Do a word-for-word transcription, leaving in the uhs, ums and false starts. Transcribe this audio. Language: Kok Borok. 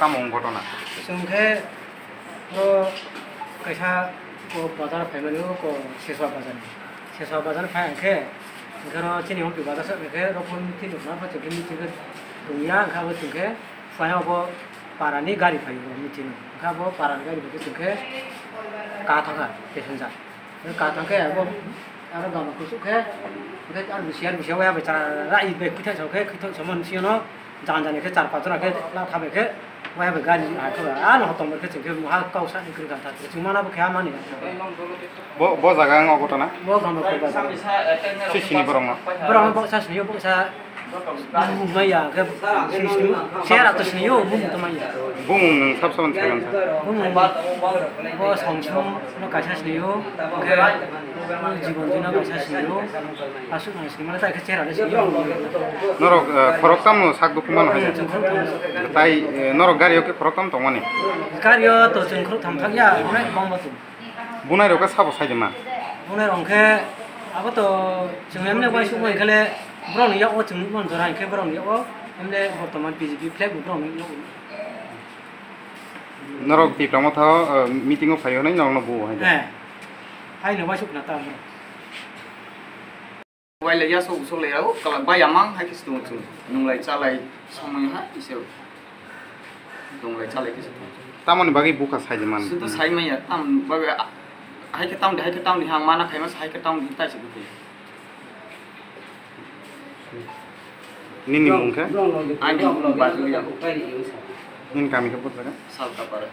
Tamo wng ghotona? Chwng khe oro kaisa ko bazar phaimani, o ko Seswa bazar ni. Seswa bazar phai hwnkhe, hwnkhe oro chini Ompi bazar se hwnkhe oro phone twi tongkha, chwng khe meeting khe tongya, hwnkhe abo chwng khe phai abo para ni gari phai o meeting o. Hwnkhe abo para ni gari phai khe chwng khe ka thangkha passenger. Ka thang khe abo aro gama kusuk khe, hwnkhe aro bisi, aro bisi waya bai chara rai bai khwithai sok khe, khwithai sok mani siyano jan jan khe char pas jona khe la thabai khe, waya bai gari hai khe ano hotong bai khe chwng khe muha kau sa ni kwrwi kha thar chwng mana bo khe amani. Bo, bo jaga ang ogo tana? Bo gama khe ba. Si sini borok no? Borok no bo sa sini yo bo sa. Bumung maya, ke sini sini, sera to sini yo, bumung to maya. Bumung nwng sab saban sai mansa. Bumung bo Songsu no kaisa sini yo, ke Jibon Jina kaisa sini yo, asuk nang sini mana ta ke sera le sini yo. Norok, eh, khorok tamo sak dukhu mano hai. Chwng khorok tamo. Tai, eh, norok gari o ke khorok tamo tongmani? Gari o to chwng khorok tham thang ya, onek bang ba tu. Bunai rok khe sabo sai de ma? Bunai rok khe abo to chwng emne uaisuk bai khe le borok ni yak o chwng nukmani jora hwnkhe borok ni yak o emne bortoman B J P flag bo borok ni yak o. Norok Tipra Motha o, eh, meeting o phai hwnwi norok no buo hai de? He. Hai no uaisuk na ta mo. Wailaiya, sok sok laiya, o kala bai amang hai khe se tongo chwng. Nunglai chalai samung hai khe se. Nunglai chalai khe se tongo. Tamoni bagwi bukha sai di man? Sudu sai manya, tam bagwi, ah, hai khe tam di, hai khe tam di, hang mana khaima se hai khe tam di, tai se bukha. Nini mung khe? Ani mung Bajulia. Nini kami khe bujaka? Salkapara.